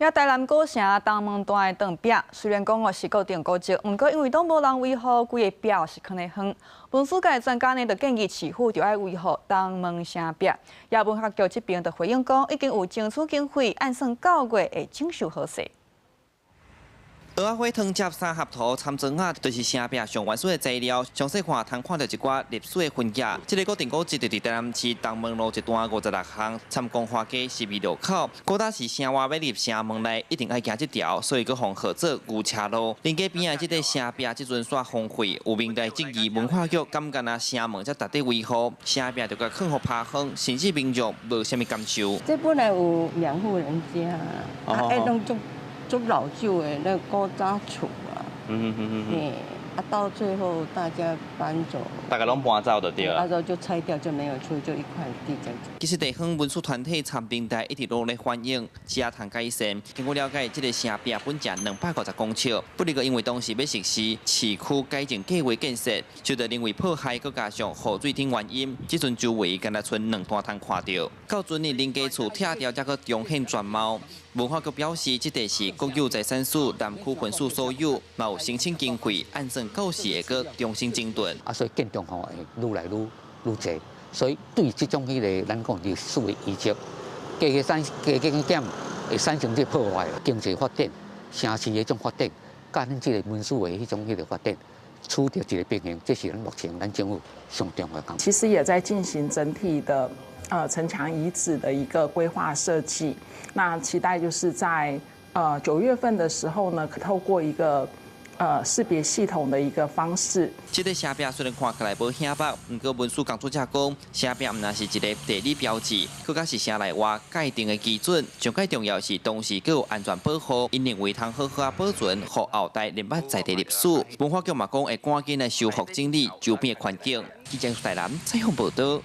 台南古城東門段的斷壁，雖然講哦是國定古蹟，毋過因為攏無人維護，規個壁是囥咧遠。文史界專家呢，就建議市府著愛維護東門城壁。也文化局這邊就回應講，已經有爭取經費，按算9月會整修好勢。蚵仔花湯汁三合塗參庄仔，就是城壁上原始的材料。詳細看，通看著一寡歷史的痕跡。這个國定古蹟就佇台南市東門路一段56巷參光華街12路口。古早時城外欲入城門內，一定愛行這條，所以閣予號做牛車路。臨街邊仔這塊城壁，這陣煞荒廢，有民代質疑文化局敢干焦城門才值得維護，城壁就共囥予拋荒，甚至民眾無啥物感受。這本來有兩戶人家，啊，攏足足老舊的那個古早厝啊，啊，到最後大家搬走，大家攏搬走就對啊，就拆掉就沒有厝，就一塊地在這。其實地方文史團體參平台一直攏咧反映，遮通改善。經過了解，這个城壁本長250公尺，不過因為當時欲實施市區改建計畫建設，受到人為破壞，閣加上雨水等原因，這陣周圍干焦賰兩段通看著。到陣呢，臨街厝拆掉，才閣重現全貌。文化局表示，這塊是國有財產署南區分署所有，嘛有申請經費，按算到時會閣重新整頓。啊，所以建築吼會愈來愈愈濟，所以對這種彼个咱講歷史的遺跡，加加產加加減會產生這破壞，經濟發展、城市的這種發展，佮咱這个文史的彼種彼个發展，取得一個平衡，這是咱目前咱政府上重要的工作。其實也在進行整體的城牆遺址的一個規劃設計，那期待就是在9月份的時候呢，可透過一個識別系統的一個方式。這个城壁雖然看起來無顯目，毋過文史工作者講，城壁毋但是一个地理標誌，閣較是城內外界定的基準。上蓋重要是當時閣有安全保護，𪜶認為通好好仔保存，予後代認捌在地歷史。文化局嘛講會趕緊來修復整理周邊的環境。記者台南採訪報導。